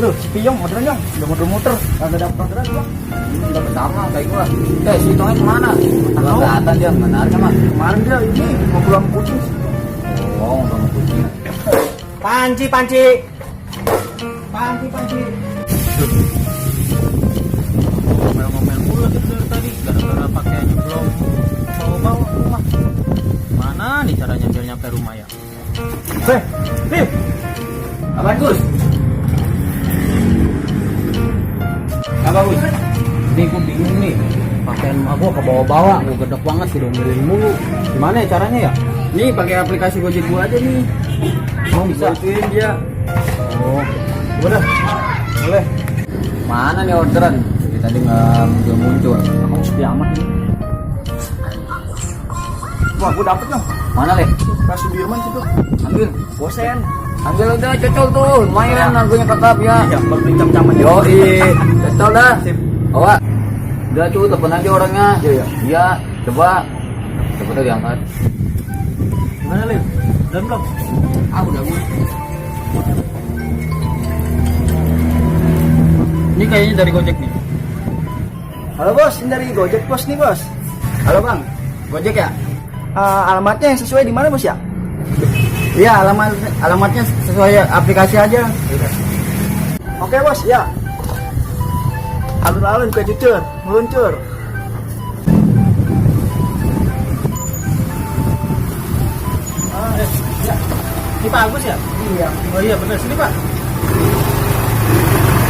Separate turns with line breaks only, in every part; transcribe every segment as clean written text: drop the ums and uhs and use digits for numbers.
Aduh, si Piyong, motornya Nyong. Udah muter-muter, kagak dapet orderan Bang.
Ini udah pertama kayak gua. Si Tongnya kemana?
Tahu.
Kelihatan dia menariknya mah.
Kemarin dia ini mau pulang kucing.
Oh, sama kucing.
Panci, panci. Panci, panci.
Ngomel-ngomel mulu gitu dari tadi. Gara-gara pakaiannya belum bawa-bawa rumah. Mana nih caranya biar nyampe rumah ya?
Nih.
Apaan Gus?
Apa Gus?
Nih gua bingung nih. Pakaian emak gua ke bawah-bawah, gua gedek banget sih diomelin mulu. Gimana ya caranya ya?
Nih pakai aplikasi Gojek gua aja nih.
Mau bisa?
Bantuin dia.
Oh,
Udah. Boleh.
mana nih orderan? Jadi tadi nggak muncul.
Kamu sepi amat ini. Wah, gua dapet Nyong.
Mana leh?
Pas Sudirman situ.
Ambil.
Bosen.
Ambil udah cocol tuh. Lumayan harganya ketap ya.
Iya, berbincang-caman.
Yoi, cocol dah.
Sip.
Bawa. Udah tuh telepon aja orangnya.
Iya.
Iya, coba. Coba tuh diangkat.
Gimana, Lim? Udah belum?
Udah gue.
Ini kayaknya dari Gojek nih. Halo bos, ini dari Gojek bos nih bos. Halo bang, Gojek ya? Alamatnya yang sesuai di mana bos ya? Iya, alamatnya sesuai aplikasi aja. Oke bos, ya. Alun-alun ke cucur, meluncur. Ya. Ini Pak Agus ya? Iya. Oh iya benar, sini Pak.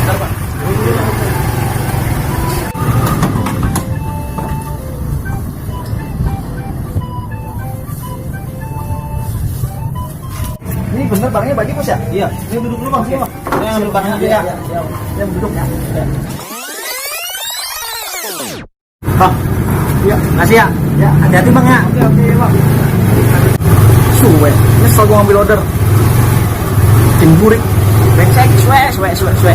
Bentar Pak. Ini bener barangnya bagi bos ya? Iya. Ini duduk dulu bang, sini bang. Saya ambil barangnya aja ya. Ya, duduk ya. Bang, iya. Makasih ya. Ya, hati-hati bang ya. Oke bang. Suwe, nyesel gua ngambil order. Tim burik. Brengsek, suwe.